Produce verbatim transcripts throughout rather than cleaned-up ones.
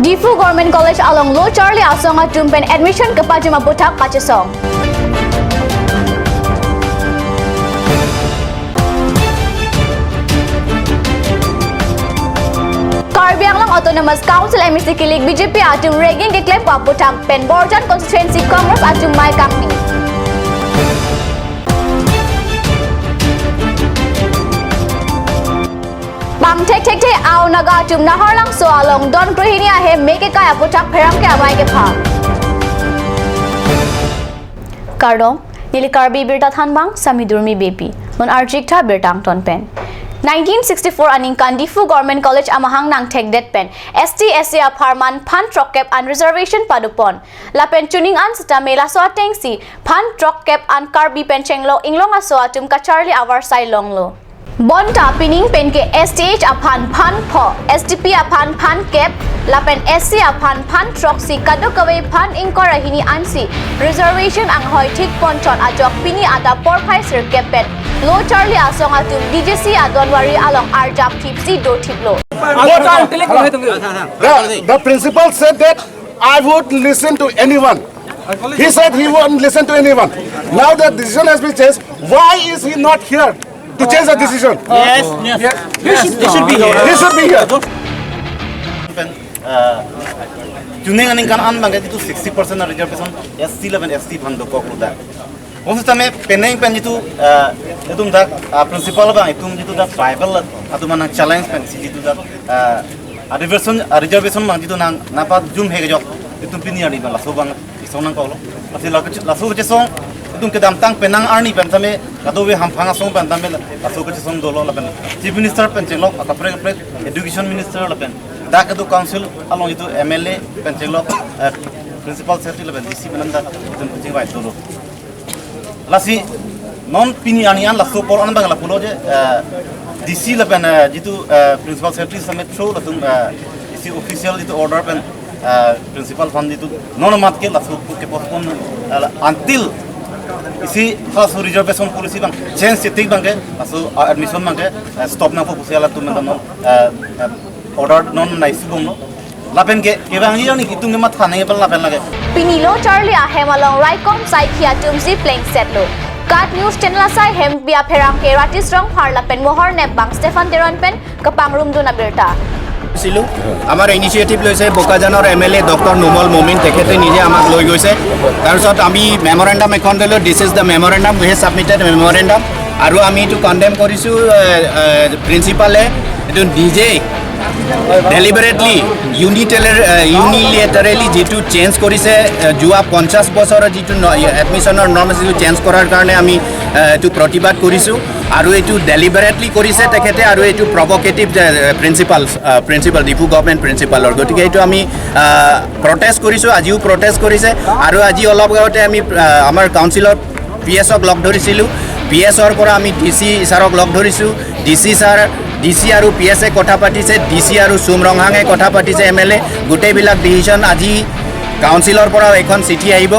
Diphu Government College along lo charli asong atum pen admission kepajum aputhak kachesong. Karbi Anglong Autonomous Council M A C kilik B J P atum rigging keklem aputhak pen Borjan constituency Congress atum mai kangni. Pangthek thekthe aonaga atum Naharlangso along don krohini ahem me kekai aputhak pherangke amei kepha. Kardom, neli Karbi Birta Thanbang, Sami Durmi Beypi. Non arjik tha birta angton pen. Nineteen sixty-four aningkan Diphu Government College amahang nangthekdet pen S T S C apharman phan throkkep an reservation padopon. Lapen chuning an sitame laso atengsi phan throkkep an Karbi pen chenglok inglong aso atum kacharli avarsai longlo. Bonta pining penke S T H aphan phan pho, S T P aphan phan kep, lapen S C aphan phan throksi kadokave phan ingkoi ra hini ansi reservation anghoi thik ponchot ajok pini adap porphai sirkep pen lo charli asong atum D J C adonwari along arjap thipsi do thiplo. Hello. The, the principal said that I would listen to anyone. He said he won't listen to anyone. Now the decision has been changed. Why is he not here to change the decision? Yes, yes. He should, he should be here. He should be here. Pen, uh, chuning aningkan an abangke jitu sixty percent reservation S C lapen S T aphan dokoklo dak. Konsistame penang pen jitu, uh, itum dak, uh, principal abang itum jitu dak tribal atum nang challenge pensi jitu dak, uh, reservation, uh, reservation abang jitu nang nangpajum he kejok itum pini arni abang laso abang isong nangkoklo. Lasi la-, laso kachesong itum kedamtang penang arni pen tame kadokave hamphang asong pen tame laso kachesong dolo lapen Chief Minister pen chenglok akaprek kaprek Education Minister lapen dak kedo council along jitu M L A pen chenglok, eh, Principal Secretary lapen D C pen dak itum kachingvai dolo. Lasi non pini arni an laso apor an abang lapulo je, eh, D C lapen, eh, jitu, eh, Principal Secretary sitame through latum, eh, isi official jitu order pen, eh, principal aphan jitu non amat ke laso ke postpone, eh, until isi laso reservation policy abang change si tik abangke laso, eh, admission abangke, eh, stop nangpo pusi latum pen non, eh, eh, order non naisi bomlo. Lapen ke, kevangji arni itum kematha nangji abang lapen lake. Pini lo charli ahem along raikom saikhi atumsi plengsetlo. KAT News Channel asai hempi apherangke Ratis Rongphar lapen Mohor Nepbang Stephen Teron pen kapangrumdun abirta. ছিলো। আমাৰ ইনিচিয়েটিভ লৈছে বোকাজানৰ M L এ ডক্টৰ নুমল মমিন, তেখেতে নিজে আমাক লৈ গৈছে। তাৰপিছত আমি মেমৰেণ্ডাম এখন দিলোঁ, this is the memorandum, we have submitted memorandum। আৰু আমি এইটো কণ্ডেম কৰিছোঁ, এ, এ, প্ৰিন্সিপালে এইটো নিজেই ডেলিবাৰেটলি ইউনিটেলৰ, এ, ইউনিলেটাৰেলি যিটো চেঞ্জ কৰিছে, এ, যোৱা পঞ্চাছ বছৰৰ যিটো ন-, এডমিশ্যনৰ নৰ্ম যিটো চেঞ্জ কৰাৰ কাৰণে আমি, এ, এইটো প্ৰতিবাদ কৰিছোঁ। আৰু এইটো ডেলিবাৰেটলি কৰিছে তেখেতে, আৰু এইটো প্ৰভকেটিভ, এ, প্ৰিন্সিপাল, এ, প্ৰিন্সিপাল, ডিফু গভৰ্ণমেণ্ট প্ৰিন্সিপালৰ। গতিকে এইটো আমি, এ, প্ৰটেষ্ট কৰিছোঁ, আজিও প্ৰটেষ্ট কৰিছে। আৰু আজি অলপ আগতে আমি, এ, আমাৰ কাউন্সিলৰ পি এছক লগ ধৰিছিলোঁ। পি এছৰ পৰা আমি ডি চি ছাৰক লগ ধৰিছোঁ। D C sir, D C আৰু পি এছে কথা পাতিছে, ডি চি আৰু চুম ৰংহাঙে কথা পাতিছে, এম এল এ। গোটেইবিলাক ডিচিশ্যন আজি কাউন্সিলৰ পৰা এখন চিঠি আহিব।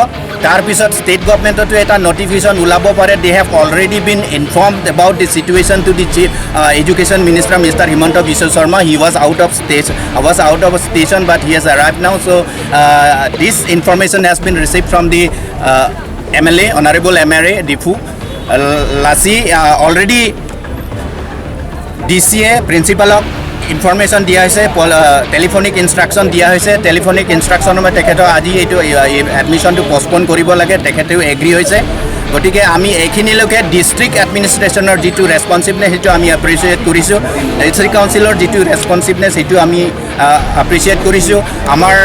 তাৰ পিছত ষ্টেট গভৰ্ণমেণ্টতো এটা নটিফিকেশ্যন ওলাব পাৰে। They have already been informed about the situation to the chief, uh, education minister, Mister Himanta Biswa Sarma. He was out of station, was out of station, but he has arrived now. So, uh, this information has been received from the, uh, M L A, honourable M L A Diphu, আহ, লাচি, আহ, already D C প্ৰিন্সিপালক ইনফৰমেশ্যন দিয়া হৈছে, পল-, আহ, telephonic instruction দিয়া হৈছে। টেলিফোনিক ইনষ্ট্ৰাকশ্যনৰ মতে তেখেতৰ আজি এইটো, এই, এই এডমিশ্যনটো পষ্টপোন কৰিব লাগে, তেখেতেও এগ্ৰী হৈছে। গতিকে আমি এইখিনিলৈকে ডিষ্ট্ৰিক্ট এডমিনিষ্ট্ৰেশ্যনৰ যিটো ৰেছপনচিভনেছ, সেইটো আমি এপ্ৰিচিয়েট কৰিছোঁ। ডিষ্ট্ৰিক্ট কাউন্সিলৰ যিটো ৰেছপনচিভনেছ, সেইটো আমি, আহ, এপ্ৰিচিয়েট কৰিছোঁ। আমাৰ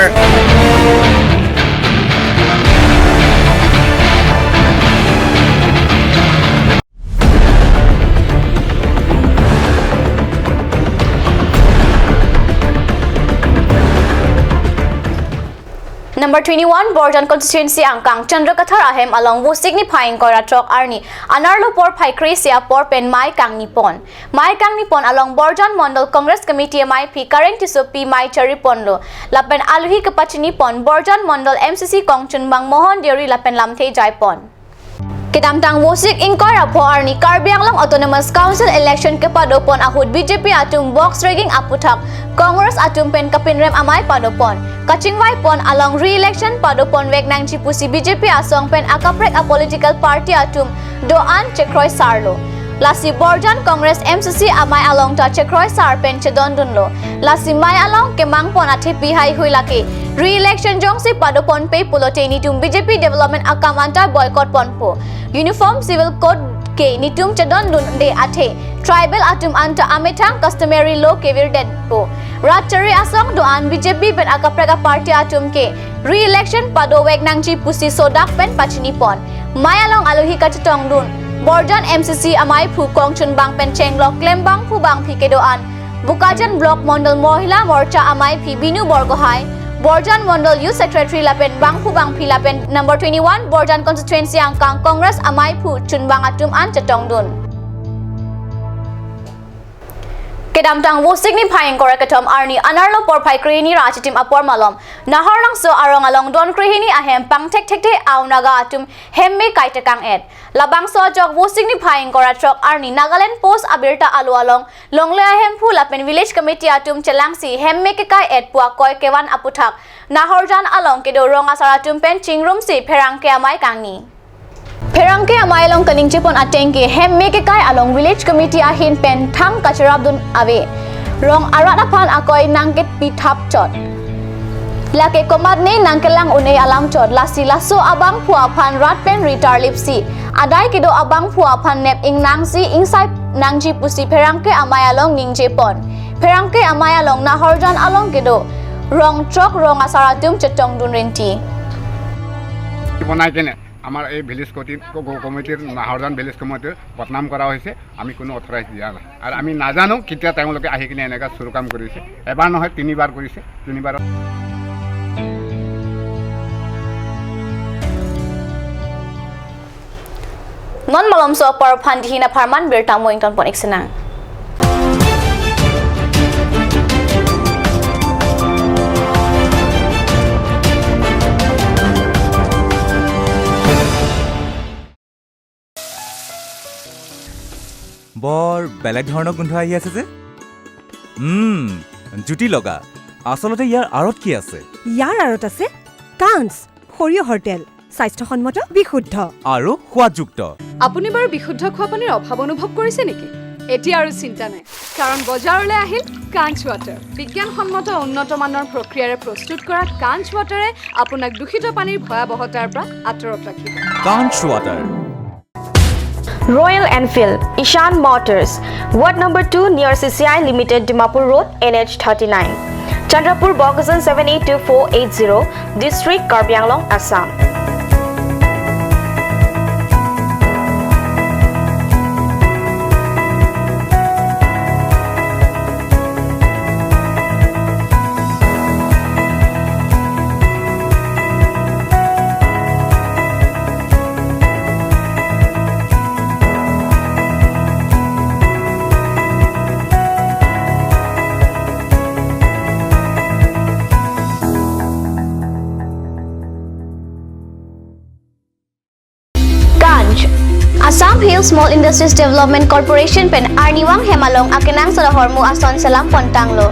Number twenty-one Borjan constituency angkang Chandrakathar ahem along Vosik niphai ingkoi ra throk arni anerlo porphai kre-isi apor pen mei kangni pon. Mei kangni pon along Borjan Mondol Congress Committee ameiphi Karen Tissopi mei chari ponlo. Lapen aluhi kepachini pon Borjan Mondol M C C kongchunbang Mohon Deuri lapen lamthe jai pon. Kedamtang Vosik ingkoi ra pho arni Karbi Anglong Autonomous Council election kepadopon ahut B J P atum box rigging aputhak Congress atum pen kapinrem amei padopon. Kachingvaipon along re-election padopon vek nangji pusi B J P asong pen akaprek a political party atum do-an chekroi sarlo. Lasi Borjan Congress M C C amei along ta chekroi sar pen chedondunlo. Lasi mei along kemangpon athepi haihui lake re-election jongsi padoponpe pulote netum B J P development akam anta boycott ponpo. Uniform Civil Code ke netum chedondunde athe tribal atum anta amethang customary law kevirdetpo. Rat chari asong do-an B J P pen akaprek a party atum ke re-election padovek nangji pusi sodak pen pachinipon. Mei along alohi kachetongdun Borjan M C C ameiphu kongchunbang pen chenglok klembangphu bangphi kedo-an Bokajan Block Mondol Mohila Morcha ameiphi Binu Borgohai, Borjan Mondol Youth Secretary lapen bangphu bangphi lapen number twenty-one Borjan Constituency angkang Congress ameiphu chunbang atum an chetongdun. Kedamtang Vosik niphai ingkoi ra kethom arni anerlo porphai krehini ra achitim apor malom Naharlangso arong along don krehini ahem pangthekthekthe aonaga atum hemme kaitekang-et. Labangso ajok Vosik niphai ingkoi ra throk arni Nagaland Post abirta alo along longle ahemphu lapen village committee atum chelangsi hemme kekai-et pu akoi kevan aputhak Nahorjan along kedo rong asar atum pen chingrumsi pherangke amei kangni. Pherangke amei along kaningjepon ateng ke hemme kekai along village committee ahin pen thang kacherapdun ave. Rong arat aphan akoi nangkepithap chot. Lake komatne nangkelang un-e alam chot, lasi laso abangphu aphan rat pen ri tarlipsi adai kedo abangphu aphan nep ingnangsi ingsai nangji pusi pherangke amei along ningjepon. Pherangke amei along Nahorjan along kedo rong throk rong asar atum chetongdun rinti. বনাই কেনে আমাৰ এই village committee, ক-, ক-, কমিটিৰ নাহৰজান ভিলেজ কমিটিৰ বদনাম কৰা হৈছে। আমি কোনো অথৰাইজ দিয়া নাই আৰু আমি নাজানো কেতিয়া তেওঁলোকে আহি কিনে এনেকুৱা চুৰ কাম কৰিছে। এবাৰ নহয়, তিনিবাৰ কৰিছে। তিনিবাৰ Non malomso apor aphan dihin apharman birta mo ingtonpon-ik sinang. বৰ বেলেগ ধৰণৰ গোন্ধ আহি আছে যে। উম, জুতি লগা। আচলতে ইয়াৰ আঁৰত কি আছে? ইয়াৰ আঁৰত আছে কাঞ্চ সৰিয়হৰ তেল, স্বাস্থ্যসন্মত, বিশুদ্ধ। আৰু সোৱাদযুক্ত। আপুনি বাৰু বিশুদ্ধ খোৱা পানীৰ অভাৱ অনুভৱ কৰিছে নেকি? এতিয়া আৰু চিন্তা নাই, কাৰণ বজাৰলৈ আহিল কাঞ্চ ৱাটাৰ। বিজ্ঞানসন্মত উন্নত মানৰ প্ৰক্ৰিয়াৰে প্ৰস্তুত কৰা কাঞ্চ ৱাটাৰে আপোনাক দূষিত পানীৰ ভয়াৱহতাৰ পৰা আঁতৰত ৰাখিব। কাঞ্চ water. Royal Enfield, Ishan Motors, Ward number two near C C I Limited, Dimapur Road, N H thirty-nine, Chandrapur, Bokajan seven eight two four eight zero, District, Karbi Anglong, Assam. Kanj. Assam Hill Small Industries Development Corporation pen arnivang hem along akenangsot ahormu ason selam pontanglo.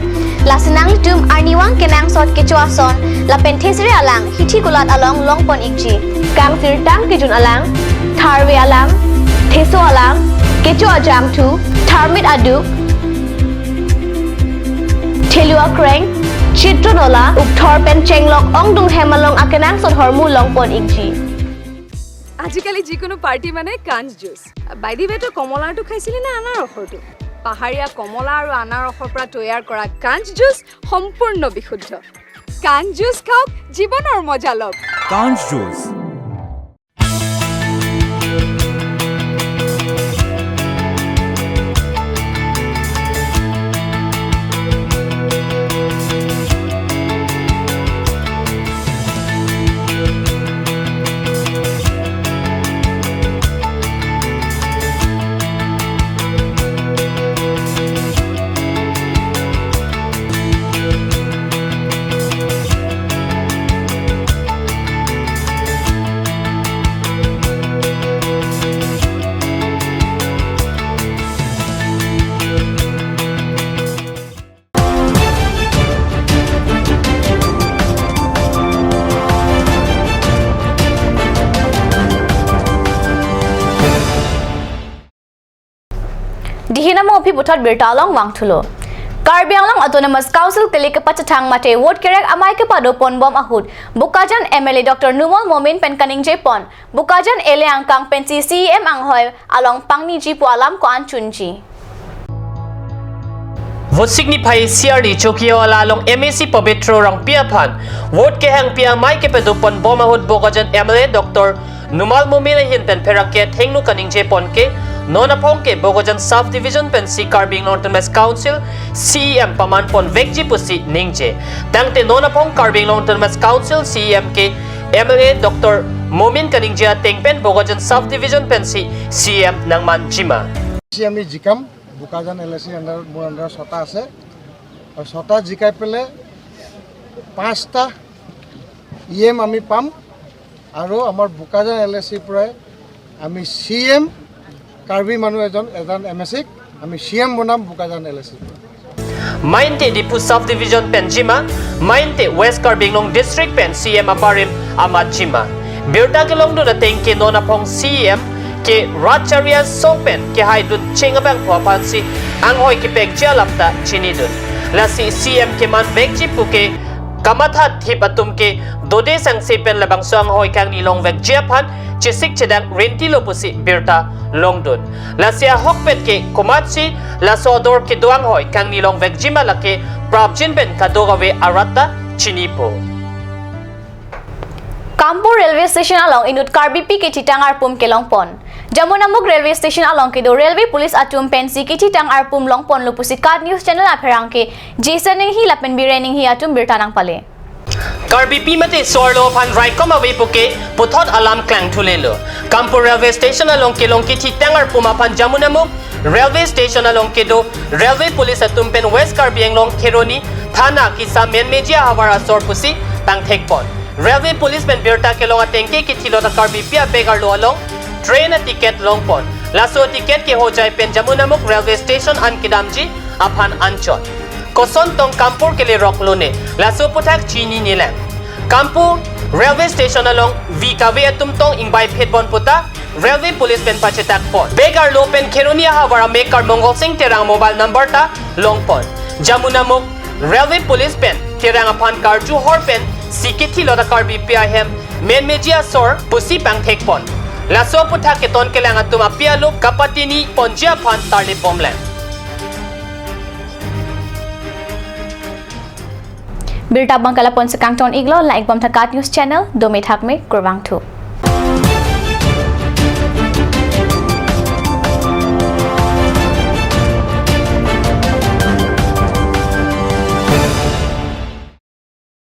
Lasi nanglitum arnivang kenangsot kecho ason lapen thesere alang hithi kulat along longpon-ikji. Kangsirtang kejun alang, tharve alang, theso alang, kecho ajangthu, tharmit aduk, thelu akreng, chitron ola, ukthor pen chenglok ongdung hem along akenangsot ahormu longpon-ikji. আজিকালি যিকোনো পাৰ্টি মানে কাঞ্চ juice. By the ৱে, তই কমলাৰটো খাইছিলি নে আনাৰসৰটো? পাহাৰীয়া কমলা আৰু আনাৰসৰ পৰা তৈয়াৰ কৰা কাঞ্চ জুচ সম্পূৰ্ণ বিশুদ্ধ। কাঞ্চ জুচ খাওক, জীৱনৰ মজা লওক। কাঞ্চ juice. Pi puthot birta along vangthulo. Karbi Anglong Autonomous Council kele kepachethang mate vote kerek amei kepadoponbom ahut Bokajan M L A Doctor Numal Momin pen kaningjepon Bokajan ele angkang pensi C E M anghoi along pangniji pu alam ko-an chunji. Vosik niphai C R D Chokihola along M A C Pobitro Rongpi aphan vote kehangpi amei kepadoponbom ahut Bokajan M L A Doctor Numal Momin ahin pen pherangke athengno kaningjepon ke non aphong ke Bokajan Sub Division pensi Karbi Anglong Autonomous Council C E M pamanponvekji pusi ningje. Tangte non aphong Karbi Anglong Autonomous Council C E M ke M L A Doctor Momin kaningje ateng pen Bokajan Sub Division pensi C E M nangmanjima. বেছি আমি জিকাম। বোকাজান এল এ চি আণ্ডাৰ, মোৰ আণ্ডাৰত ছটা আছে। আৰু ছটা জিকাই পেলাই পাঁচটা ই এম আমি পাম। আৰু আমাৰ বোকাজান এল এ চিৰ পৰাই আমি চি এম, কাৰ্বি মানুহ এজন, এজন এম এ চিক আমি চি এম বনাম বোকাজান এল এ চিৰ পৰা। Mainte Diphu Sub Division pen jima, mainte West Karbi Anglong District pen C E M abarim amatjima. Birta kelongdun ateng ke non aphong C E M ke rat chari aso pen kehaidun cheng abangphu aphansi anghoi kepekji alam ta chinidun. Lasi C E M kemanvekji pu ke kamathathip atum ke dode sangse pen labangso anghoi kangni longvekji aphan chesik chedang rentilo pusi birta longdun. Lasi ahokpet ke komatsi laso ador kedo anghoi kangni longvekjima lake prapjin pen kadokave arat ta chinipo. Kampur Railway Station along inut Karbipi kethitang arpum kelongpon. Jamunamukh Railway Station along kedo Railway Police atum pensi kethitang arpum longponlo pusi KAT News Channel apherangke Jason Enghi lapen Biren Enghi atum birta nangpale. Karbipi mate so-arlo aphan raikom ave pu ke puthot alam klangthulelo. Kampur Railway Station along kelong kethitang arpum aphan Jamunamukh Railway Station along kedo Railway Police atum pen West Karbi Anglong Kheroni Thana kisa menmeji ahavar asor pusi pangthekpon. Railway Police pen birta kelong ateng ke kethilot a Karbipi a-bag arlo along train a-ticket longpon. Laso a-ticket ke Hojai pen Jamunamukh Railway Station an kedamji aphan anchot. Koson tong Kampur kelerok lone. Laso aputhak chininelang. Kampur Railway Station along vi kave atum tong ingbai phetbon puta Railway Police pen pachetakpon. Bag arlo pen Kheroni ahavar amek Karmongol Sing Terang mobile number ta longpon. Jamunamukh Railway Police pen Terang aphan karjuhor pensi kethilot a Karbipi ahem menmeji asor pusi pangthekpon. Laso aputhak keton kelang atum api alo kapatiniponji aphan tarlipomlang. Birta abang ke lapu-an si kangton-iklo, langdunbom tha KAT News Channel, dome thakme, kurvangthu.